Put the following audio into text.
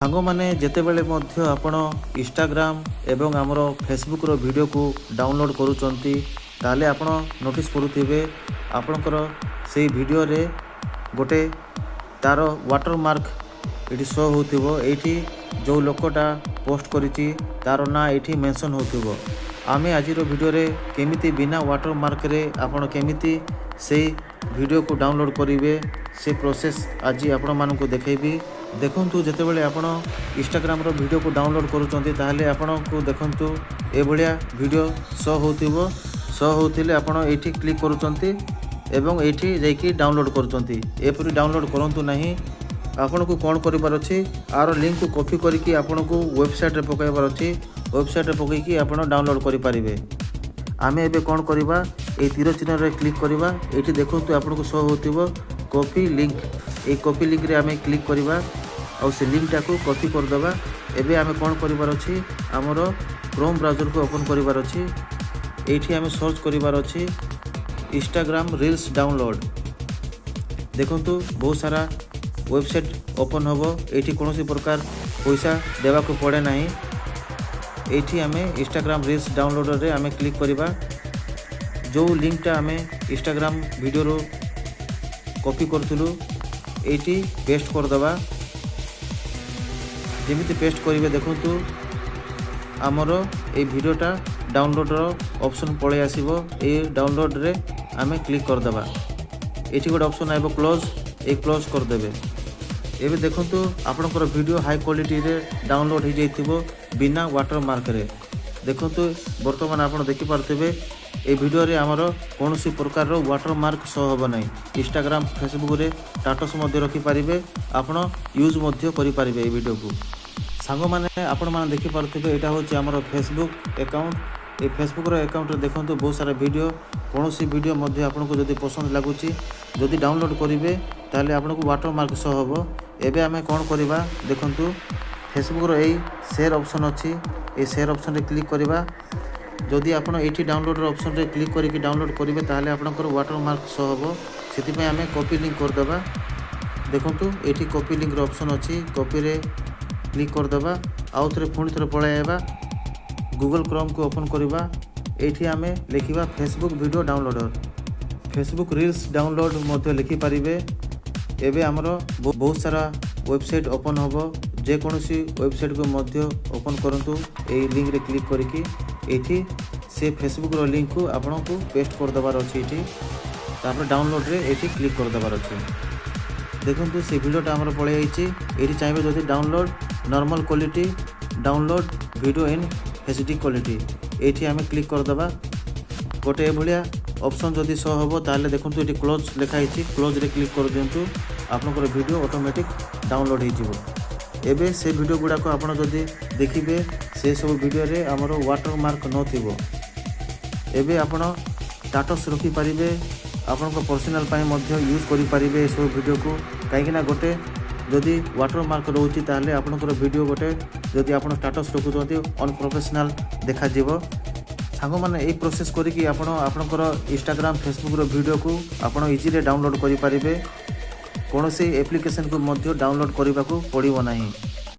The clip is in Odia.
ସାଙ୍ଗମାନେ, ଯେତେବେଳେ ମଧ୍ୟ ଆପଣ ଇନଷ୍ଟାଗ୍ରାମ ଏବଂ ଆମର ଫେସବୁକ୍ର ଭିଡ଼ିଓକୁ ଡାଉନଲୋଡ଼୍ କରୁଛନ୍ତି, ତାହେଲେ ଆପଣ ନୋଟିସ୍ କରୁଥିବେ ଆପଣଙ୍କର ସେଇ ଭିଡ଼ିଓରେ ଗୋଟେ ତା'ର ୱାଟରମାର୍କ ଏଠି ଶୋ ହେଉଥିବ। ଏଇଠି ଯେଉଁ ଲୋକଟା ପୋଷ୍ଟ କରିଛି, ତା'ର ନାଁ ଏଇଠି ମେନସନ୍ ହେଉଥିବ। ଆମେ ଆଜିର ଭିଡ଼ିଓରେ କେମିତି ବିନା ୱାଟରମାର୍କରେ ଆପଣ କେମିତି ସେଇ ଭିଡ଼ିଓକୁ ଡାଉନଲୋଡ଼୍ କରିବେ, ସେ ପ୍ରୋସେସ୍ ଆଜି ଆପଣମାନଙ୍କୁ ଦେଖେଇବି। ଦେଖନ୍ତୁ, ଯେତେବେଳେ ଆପଣ ଇନଷ୍ଟାଗ୍ରାମର ଭିଡ଼ିଓକୁ ଡାଉନଲୋଡ଼୍ କରୁଛନ୍ତି, ତାହେଲେ ଆପଣଙ୍କୁ ଦେଖନ୍ତୁ ଏଭଳିଆ ଭିଡ଼ିଓ ଶୋ ହେଉଥିବ। ଶୋ ହେଉଥିଲେ ଆପଣ ଏଇଠି କ୍ଲିକ୍ କରୁଛନ୍ତି ଏବଂ ଏଇଠି ଯାଇକି ଡାଉନଲୋଡ଼୍ କରୁଛନ୍ତି। ଏପରି ଡାଉନଲୋଡ଼୍ କରନ୍ତୁ ନାହିଁ। ଆପଣଙ୍କୁ କ'ଣ କରିବାର ଅଛି? ଆର ଲିଙ୍କକୁ କପି କରିକି ଆପଣଙ୍କୁ ୱେବସାଇଟ୍ରେ ପକାଇବାର ଅଛି। ୱେବସାଇଟ୍ରେ ପକାଇକି ଆପଣ ଡାଉନଲୋଡ଼୍ କରିପାରିବେ। ଆମେ ଏବେ କ'ଣ କରିବା? ଏଇ ତୀର ଚିହ୍ନରେ କ୍ଲିକ୍ କରିବା। ଏଇଠି ଦେଖନ୍ତୁ, ଆପଣଙ୍କୁ ଶୋ ହେଉଥିବ କପି ଲିଙ୍କ। ଏଇ କପି ଲିଙ୍କରେ ଆମେ କ୍ଲିକ୍ କରିବା ଆଉ ସେ ଲିଙ୍କଟାକୁ କପି କରିଦେବା। ଏବେ ଆମେ କ'ଣ କରିବାର ଅଛି? ଆମର କ୍ରୋମ୍ ବ୍ରାଉଜରକୁ ଓପନ୍ କରିବାର ଅଛି। ଏଇଠି ଆମେ ସର୍ଚ୍ଚ କରିବାର ଅଛି ଇନଷ୍ଟାଗ୍ରାମ ରିଲ୍ସ ଡାଉନଲୋଡ଼୍। ଦେଖନ୍ତୁ, ବହୁତ ସାରା ୱେବସାଇଟ୍ ଓପନ୍ ହେବ। ଏଇଠି କୌଣସି ପ୍ରକାର ପଇସା ଦେବାକୁ ପଡ଼େ ନାହିଁ। ଏଇଠି ଆମେ ଇନଷ୍ଟାଗ୍ରାମ ରିଲ୍ସ ଡାଉନଲୋଡ଼ରେ ଆମେ କ୍ଲିକ୍ କରିବା। ଯେଉଁ ଲିଙ୍କଟା ଆମେ ଇନଷ୍ଟାଗ୍ରାମ ଭିଡ଼ିଓରୁ କପି କରୁଥିଲୁ, ଏଇଠି ପେଷ୍ଟ କରିଦେବା। ଯେମିତି ପେଷ୍ଟ କରିବେ, ଦେଖନ୍ତୁ, ଆମର ଏଇ ଭିଡ଼ିଓଟା ଡାଉନଲୋଡ଼ର ଅପସନ୍ ପଳେଇ ଆସିବ। ଏଇ ଡାଉନଲୋଡ଼ରେ ଆମେ କ୍ଲିକ୍ କରିଦେବା। ଏଇଠି ଗୋଟେ ଅପସନ୍ ଆସିବ କ୍ଲୋଜ୍, ଏଇ କ୍ଲୋଜ୍ କରିଦେବେ। ଏବେ ଦେଖନ୍ତୁ, ଆପଣଙ୍କର ଭିଡ଼ିଓ ହାଇ କ୍ୱାଲିଟିରେ ଡାଉନଲୋଡ଼୍ ହୋଇଯାଇଥିବ ବିନା ୱାଟର ମାର୍କରେ। ଦେଖନ୍ତୁ, ବର୍ତ୍ତମାନ ଆପଣ ଦେଖିପାରୁଥିବେ, ଏଇ ଭିଡ଼ିଓରେ ଆମର କୌଣସି ପ୍ରକାରର ୱାଟର ମାର୍କ ଶୋ ହେବ ନାହିଁ। ଇନଷ୍ଟାଗ୍ରାମ, ଫେସବୁକ୍ରେ ଷ୍ଟାଟସ୍ ମଧ୍ୟ ରଖିପାରିବେ ଆପଣ, ୟୁଜ୍ ମଧ୍ୟ କରିପାରିବେ ଏଇ ଭିଡ଼ିଓକୁ। ସାଙ୍ଗମାନେ, ଆପଣମାନେ ଦେଖିପାରୁଥିବେ, ଏଇଟା ହେଉଛି ଆମର ଫେସବୁକ୍ ଆକାଉଣ୍ଟ। ଏଇ ଫେସବୁକ୍ର ଆକାଉଣ୍ଟରେ ଦେଖନ୍ତୁ ବହୁତ ସାରା ଭିଡ଼ିଓ। କୌଣସି ଭିଡ଼ିଓ ମଧ୍ୟ ଆପଣଙ୍କୁ ଯଦି ପସନ୍ଦ ଲାଗୁଛି, ଯଦି ଡାଉନଲୋଡ଼୍ କରିବେ, ତାହେଲେ ଆପଣଙ୍କୁ ୱାଟର ମାର୍କ ଶୋ ହେବ। ଏବେ ଆମେ କ'ଣ କରିବା? ଦେଖନ୍ତୁ, ଫେସବୁକ୍ର ଏଇ ସେୟାର ଅପସନ୍ ଅଛି। ଏଇ ସେୟାର ଅପସନ୍ରେ କ୍ଲିକ୍ କରିବା। ଯଦି ଆପଣ ଏଇଠି ଡାଉନଲୋଡ଼ର ଅପସନ୍ରେ କ୍ଲିକ୍ କରିକି ଡାଉନଲୋଡ଼୍ କରିବେ, ତାହେଲେ ଆପଣଙ୍କର ୱାଟର ମାର୍କ ଶୋ ହେବ। ସେଥିପାଇଁ ଆମେ କପି ଲିଙ୍କ୍ କରିଦେବା। ଦେଖନ୍ତୁ, ଏଇଠି କପି ଲିଙ୍କ୍ର ଅପସନ୍ ଅଛି। କପିରେ କ୍ଲିକ୍ କରିଦେବା। ଆଉ ଥରେ ପୁଣି ଥରେ ପଳାଇ ଗୁଗଲ୍ କ୍ରୋମ୍କୁ ଓପନ୍ କରିବା। ଏଇଠି ଆମେ ଲେଖିବା Facebook video downloader, Facebook reels download ମଧ୍ୟ ଲେଖିପାରିବେ। ଏବେ ଆମର ବହୁତ ସାରା ୱେବସାଇଟ୍ ଓପନ୍ ହେବ। ଯେକୌଣସି ୱେବସାଇଟ୍କୁ ମଧ୍ୟ ଓପନ୍ କରନ୍ତୁ। ଏଇ ଲିଙ୍କରେ କ୍ଲିକ୍ କରିକି ଏଇଠି ସେ ଫେସବୁକ୍ର ଲିଙ୍କକୁ ଆପଣଙ୍କୁ ପେଷ୍ଟ କରିଦେବାର ଅଛି ଏଇଠି। ତାପରେ ଡାଉନଲୋଡ଼ରେ ଏଇଠି କ୍ଲିକ୍ କରିଦେବାର ଅଛି। ଦେଖନ୍ତୁ, ସେ ଭିଡ଼ିଓଟା ଆମର ପଳେଇ ଯାଇଛି। ଏଇଠି ଚାହିଁବେ ଯଦି download normal quality, download video in HD quality, ଏଇଠି ଆମେ କ୍ଲିକ୍ କରିଦେବା। ଗୋଟେ ଏଭଳିଆ ଅପସନ୍ ଯଦି ଶୋ ହେବ, ତାହେଲେ ଦେଖନ୍ତୁ, ଏଠି କ୍ଲୋଜ୍ ଲେଖା ହେଇଛି। କ୍ଲୋଜ୍ରେ କ୍ଲିକ୍ କରିଦିଅନ୍ତୁ। ଆପଣଙ୍କର ଭିଡ଼ିଓ ଅଟୋମେଟିକ୍ ଡାଉନଲୋଡ଼୍ ହେଇଯିବ। ଏବେ ସେ ଭିଡ଼ିଓ ଗୁଡ଼ାକ ଆପଣ ଯଦି ଦେଖିବେ, ସେସବୁ ଭିଡ଼ିଓରେ ଆମର ୱାଟର ମାର୍କ ନଥିବ। ଏବେ ଆପଣ ଷ୍ଟାଟସ୍ ରଖିପାରିବେ, ଆପଣଙ୍କ ପର୍ସନାଲ୍ ପାଇଁ ମଧ୍ୟ ୟୁଜ୍ କରିପାରିବେ ଏସବୁ ଭିଡ଼ିଓକୁ। କାହିଁକିନା ଗୋଟେ ଯଦି ୱାଟର ମାର୍କ ରହୁଛି, ତାହେଲେ ଆପଣଙ୍କର ଭିଡ଼ିଓ ଗୋଟେ ଯଦି ଆପଣ ଷ୍ଟାଟସ୍ ରଖୁଛନ୍ତି, ଅନପ୍ରଫେସନାଲ୍ ଦେଖାଯିବ। ସାଙ୍ଗମାନେ, ଏଇ ପ୍ରୋସେସ୍ କରିକି ଆପଣ ଆପଣଙ୍କର ଇନଷ୍ଟାଗ୍ରାମ, ଫେସବୁକ୍ର ଭିଡ଼ିଓକୁ ଆପଣ ଇଜିରେ ଡାଉନଲୋଡ଼୍ କରିପାରିବେ। କୌଣସି ଆପ୍ଲିକେସନ୍କୁ ମଧ୍ୟ ଡାଉନଲୋଡ଼୍ କରିବାକୁ ପଡ଼ିବ ନାହିଁ।